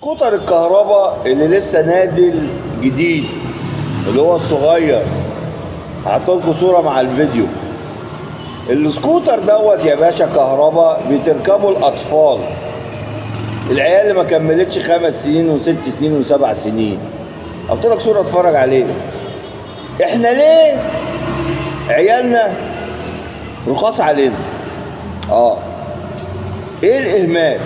سكوتر الكهرباء اللي لسه نازل جديد اللي هو الصغير، هحط لكم صورة مع الفيديو. السكوتر دوت يا باشا كهرباء، بتركبه الأطفال، العيال اللي ما كملتش 5 سنين و6 سنين و7 سنين. هحط لك صورة اتفرج عليه. احنا ليه عيالنا رخاص علينا؟ ايه الإهمال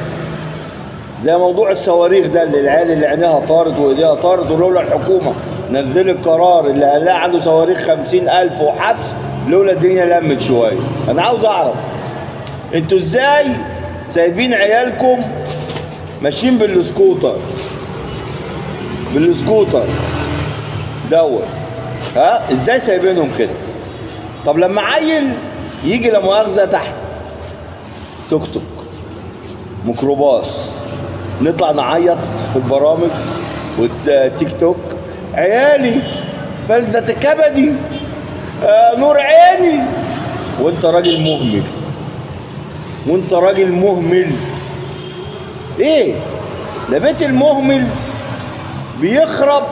ده؟ موضوع الصواريخ ده اللي العيال اللي عينيها طارت وايديها طارت، ولولا الحكومة نزلت قرار اللي قال عنده صواريخ 50,000 وحبس، لولا الدنيا لمت شوية. أنا عاوز أعرف انتوا ازاي سايبين عيالكم ماشيين بالسكوتر، بالسكوتر دوت، ها ازاي سايبينهم كده؟ طب لما عيل يجي لا مؤاخذة تحت توك توك ميكروباص، نطلع نعيط في البرامج والتيك توك، عيالي فلذة كبدي، نور عيني، وانت راجل مهمل، وانت راجل مهمل. ايه ده؟ بيت المهمل بيخرب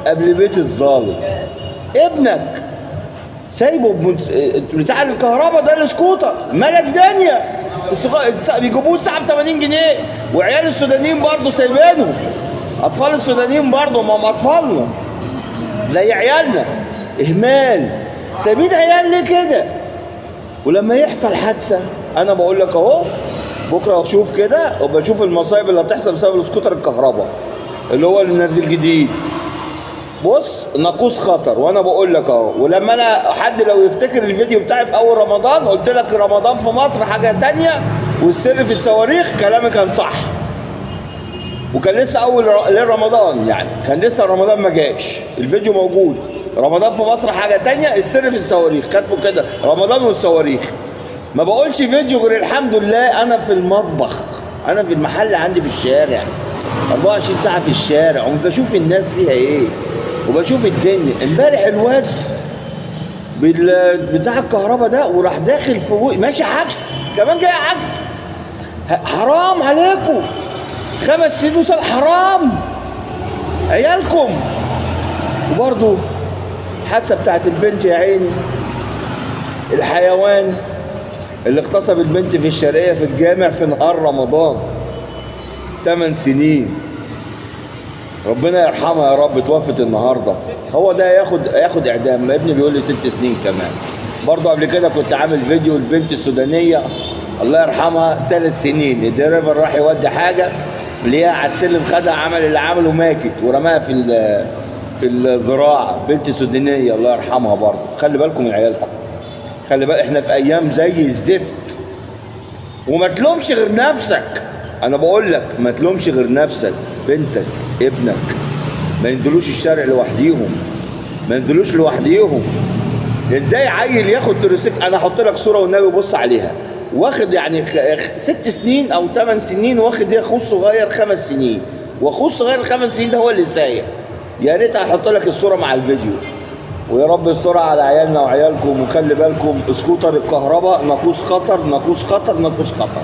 قبل بيت الظالم. ابنك سايبه بتاع الكهرباء ده، السكوتر مال الدنيا، بيجيبوه الساعة ب 80 جنيه، وعيال السودانيين برضه سايبينه، اطفال السودانيين برضه، ما هم اطفالنا زي عيالنا. اهمال، سايبين عيال ليه كده؟ ولما يحصل حادثه، انا بقول لك اهو، بكره اشوف كده وبشوف المصايب اللي هتحصل بسبب السكوتر الكهرباء اللي هو اللي نازل جديد. بص، ناقوس خطر، وانا بقول لك اهو. ولما انا حد لو يفتكر الفيديو بتاعي في اول رمضان، قلت لك رمضان في مصر حاجة تانية والسر في الصواريخ، كلامي كان صح. وكان لسه اول ليل رمضان، يعني كان لسه رمضان ما جاش، الفيديو موجود. رمضان في مصر حاجة تانية، السر في الصواريخ، كاتبه كده رمضان والصواريخ. ما بقولش فيديو غير الحمد لله انا في المطبخ، انا في المحل عندي في الشارع 24 ساعة في الشارع، وبشوف الناس فيها ايه وبشوف الدنيا. امبارح الواد بتاع الكهرباء ده وراح داخل في ماشي عكس، كمان جاي عكس. حرام عليكم، 5 سنين وسنة، حرام عيالكم. وبرضه الحادثة بتاعت البنت يا عيني، الحيوان اللي اغتصب البنت في الشرقية في الجامع في نهار رمضان، 8 سنين، ربنا يرحمها يا رب، توفت النهارده. هو ده ياخد اعدام. ابني بيقول لي 6 سنين كمان. برضه قبل كده كنت عامل فيديو البنت السودانية الله يرحمها 3 سنين، ال driver راح يودي حاجة ليها على السلم، خدها عمل اللي عمله ماتت ورماها في الذراع. بنت سودانيه الله يرحمها برضه. خلي بالكم من عيالكم، خلي بالك، احنا في ايام زي الزفت. وما تلومش غير نفسك، انا بقول لك ما تلومش غير نفسك. بنتك ابنك ما ينزلوش الشارع لوحديهم، ما ينزلوش لوحديهم. ازاي عيل ياخد تروسيك؟ انا احط لك صوره والنبي بص عليها، واخد يعني 6 سنين او 8 سنين، واخد اخوه الصغير 5 سنين، واخوه الصغير 5 سنين ده هو اللي سايق. يا ريت احط لك الصورة مع الفيديو. ويا رب يسترها على عيالنا وعيالكم. وخلي بالكم، سكوتر الكهرباء ناقوس خطر، ناقوس خطر، ناقوس خطر.